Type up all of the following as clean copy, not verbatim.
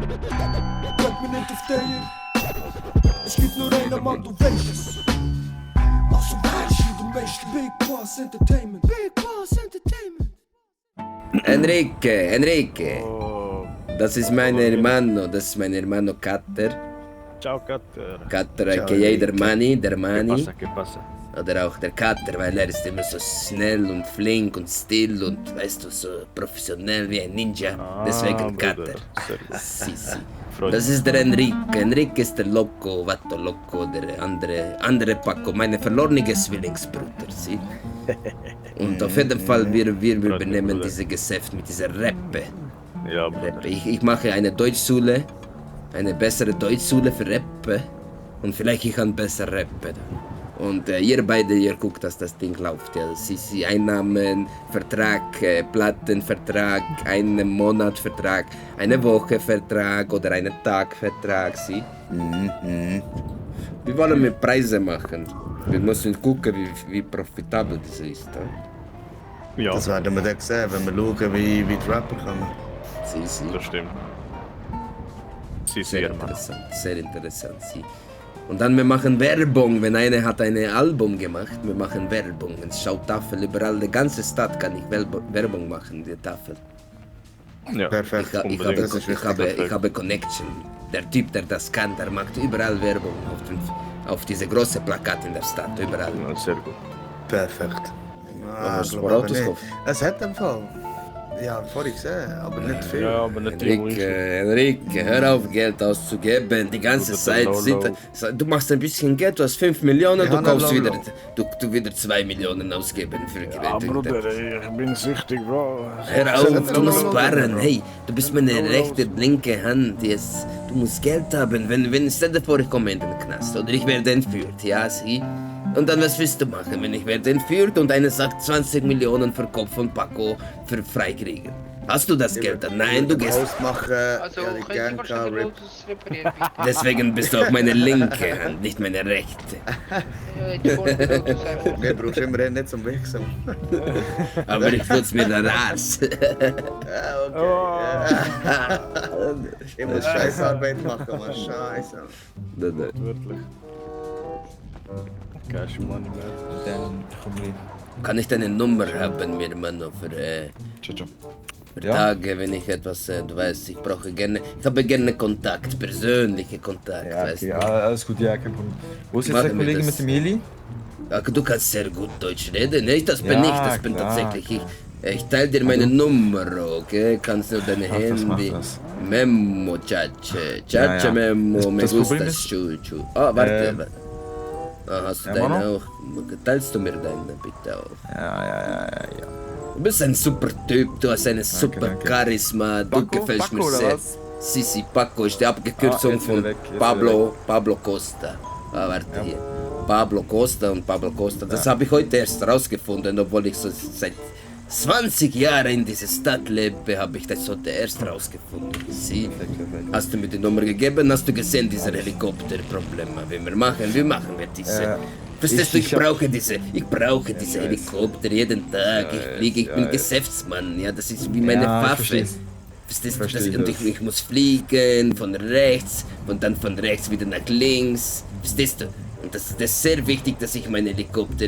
Bleib mir nicht auf der. Es gibt nur einen Mann, du weißt es. Also weißt du, du weißt Big Boss Entertainment. Big Boss Entertainment. Enrique. Oh, Das ist mein hermano Kater. ciao Kater. Kater, Ciao, aka Enrique. der Mani. ¿Qué pasa? Oder auch der Kater, weil er ist immer so schnell und flink und still und, weißt du, so professionell wie ein Ninja. Deswegen Kater. Bruder, sehr gut. Si, si. Freut Das mich. ist der Enrique. Enrique ist der Loco, Vato Loco, der andere Paco, meine verlorene Zwillingsbruder, sie. Und auf jeden Fall, wir übernehmen Bruder. dieses Geschäft mit dieser Rappe. Ja, Bruder. Ich mache eine Deutschschule, eine bessere Deutschschule für Rappe und vielleicht ich kann besser rappen. Und ihr beide, ihr guckt, dass das Ding läuft. Ja. Sie Einnahmen, Vertrag, Plattenvertrag, einen Monatvertrag, eine Wochevertrag oder einen Tagvertrag. Sie. Wir wollen mit Preise machen. Wir müssen gucken, wie profitabel das ist. Ja, Das werden wir dann sehen, wenn wir schauen, wie die Rapper kommen. Sie. das stimmt. Sie, Sehr sehr, Mann. interessant, sehr interessant. Sie. Und dann wir machen Werbung, wenn einer hat ein Album gemacht, wir machen Werbung. Es schaut Tafel überall, die ganze Stadt kann ich Werbung machen, die Tafel. Ja, Perfekt. Ich habe Connection. Der Typ, der das kann, der macht überall Werbung auf diese große Plakat in der Stadt, überall. ja, sehr gut. Perfekt. hast du glaub paar aber Autos nicht. gekauft? Es hat im Fall. Ja, vorhin gesehen, aber nicht viel. Ja, aber nicht die Enrique, hör auf, Geld auszugeben. Die ganze Gute Zeit Lolo. du machst ein bisschen Geld, du hast 5 Millionen, Ja, du kaufst Lolo. wieder 2 Millionen ausgeben für Ja, Geld. Bruder, ich bin süchtig, Bro. Hör auf, du musst Lolo. sparen. Hey, du bist meine rechte, linke Hand. Du musst Geld haben. Wenn stell dir vor, ich komme in den Knast oder ich werde entführt, ja, sieh. Und dann, was willst du machen, wenn ich werde entführt und einer sagt 20 Millionen für Kopf und Paco für Freikriegen? Hast du das Geld dann? Nein, du gehst. Post machen, Also, ja, die könnt ihr gerne wahrscheinlich Rip. Autos reparieren, bitte? Deswegen bist du auf meine linke Hand, nicht meine rechte. Die vorne Autos einfach. Mir brauchst du immerhin nicht zum Wichsen. Aber ich putz mir den Arsch. Ja, okay. Ja. Ich muss Scheißarbeit machen, Mann. Scheiße. Wirklich. Cash Money, man. Dann komm rein. Kann ich deine Nummer haben, mir Mann, für Ciao. für Ja. Tage, wenn ich etwas, du weißt, ich habe gerne Kontakt, persönliche Kontakt, Ja, weißt okay, du. alles gut, ja, kein Problem. Wo ist jetzt Machen der wir Kollege das. mit dem Heli? Ach, du kannst sehr gut Deutsch reden, ne? Das bin Ja, ich, das bin klar. tatsächlich ich. Ich teile dir meine Nummer, okay? Kannst du deine Mach das, mach Handy... das. Memo, Chache. Chache, Ja. Memo, me Das gusta Problem ist- Chuchu. Ah, warte. Ah, hast du ja, deine Mano? auch? Teilst du mir deine bitte auch? Ja. Du bist ein super Typ, du hast eine super danke. Charisma, du Paco? gefällst mir Paco, oder sehr. was? Sisi, Paco ist die Abkürzung jetzt von wieder weg, jetzt Pablo Costa. Ah, warte hier. Pablo Costa. Das habe ich heute erst rausgefunden, obwohl ich so seit 20 Jahren in dieser Stadt lebe, habe ich das heute erst rausgefunden. Sie, hast du mir die Nummer gegeben, hast du gesehen, diese Helikopterprobleme, wie wir machen wir diese. Verstehst du, ich brauche diese Helikopter jeden Tag, ich fliege, ich bin Geschäftsmann, ja, das ist wie meine Ja, ich Waffe. versteh's. Verstehst du, Versteh ich und das. ich muss fliegen, von rechts und dann von rechts wieder nach links. Verstehst du? Und das ist sehr wichtig, dass ich meine Helikopter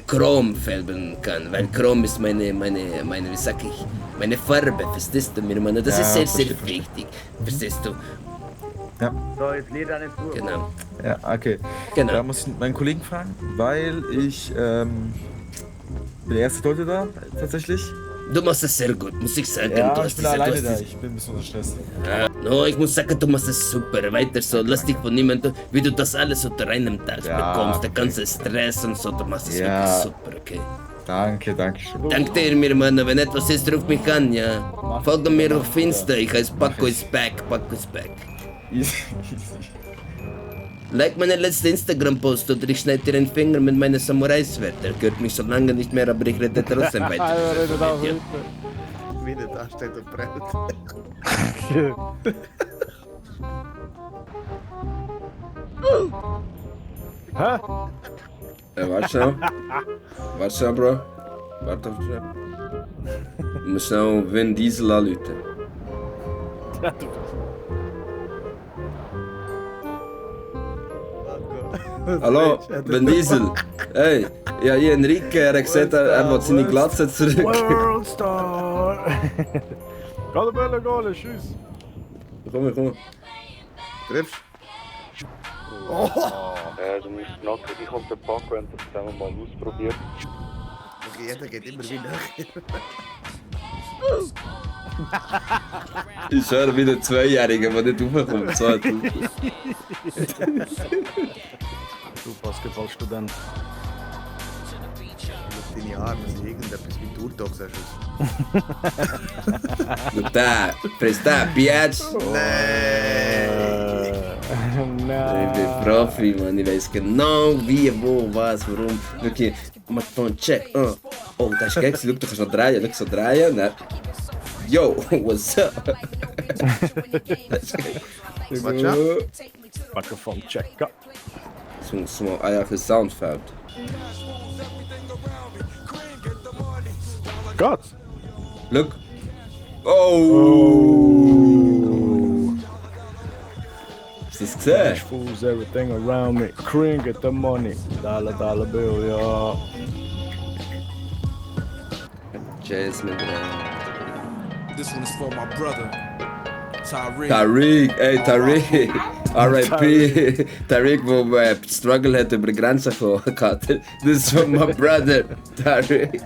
Chrom färben kann, weil Chrom ist meine, wie sag ich, meine Farbe, verstehst du mir, Mann? Das Ja, ist sehr, versteh, sehr versteh. wichtig, verstehst du? So, jetzt Lied an den Tour. Genau. Ja, okay. Genau. Da muss ich meinen Kollegen fragen, weil ich bin der erste Leute da, tatsächlich. Du machst es sehr gut, muss ich sagen. Ja, du ich hast bin diese- du alleine hast da, diese- ich bin ein bisschen unter Stress. No, ich muss sagen, du machst es super. Weiter so. Lass dich von niemandem, wie du das alles unter einem Tag Ja, bekommst. Der okay. ganze Stress und so, du machst es Ja. wirklich super, okay? Danke schön. Dank dir, mir Mann. Wenn etwas ist, ruf mich an, ja. Folge mir auf Insta. Ich heiße Paco is back. Paco is back. Like meine letzte Instagram-Post oder ich schneide dir den Finger mit meinem Samurai-Schwert. Er gehört mich schon lange nicht mehr, aber ich rede trotzdem weiter. Ja. Wie der da steht und brennt. Hä? Warte schnell. Warte schnell, Bro. Warte auf schnell. Ich muss schnell Vin Diesel anrufen. Hallo, Ben Diesel. Hey, ja, hier Enrique, er hat gesagt, er will seine Glatze zurück. Worldstar! Galabella, Gale, tschüss! Komm. Triffst Du musst knacken, ich und der Paco haben das zusammen mal ausprobiert. okay, jeder geht immer wieder. Ich höre wieder einen Zweijährigen, der nicht raufkommt. So, du. Du Basketballstudent. Deine Arme sind irgendetwas wie Durchtoxerschuss. Da, presta, Piatsch. Nein! Ich bin Profi, Mann. Ich weiß genau, wie, wo, was, warum. Wirklich, mach von check. Oh, das ist geil. Schau, du kannst noch drehen. Schau, so drehen. Dann. Yo, what's up? Watch out. Microphone checker. Es muss mal eigentlich ein Soundfeld. Gott! Look. Oh! Hast du das gesehen? Fools everything around me. Cream, get the money. Dollar bill, ja. Jazz mit This one is for my brother, Tyreek. Tariq, ey Tariq. R.I.P. Tariq, der Struggle hat über die Grenze gekommen. Das ist von my brother, Tariq.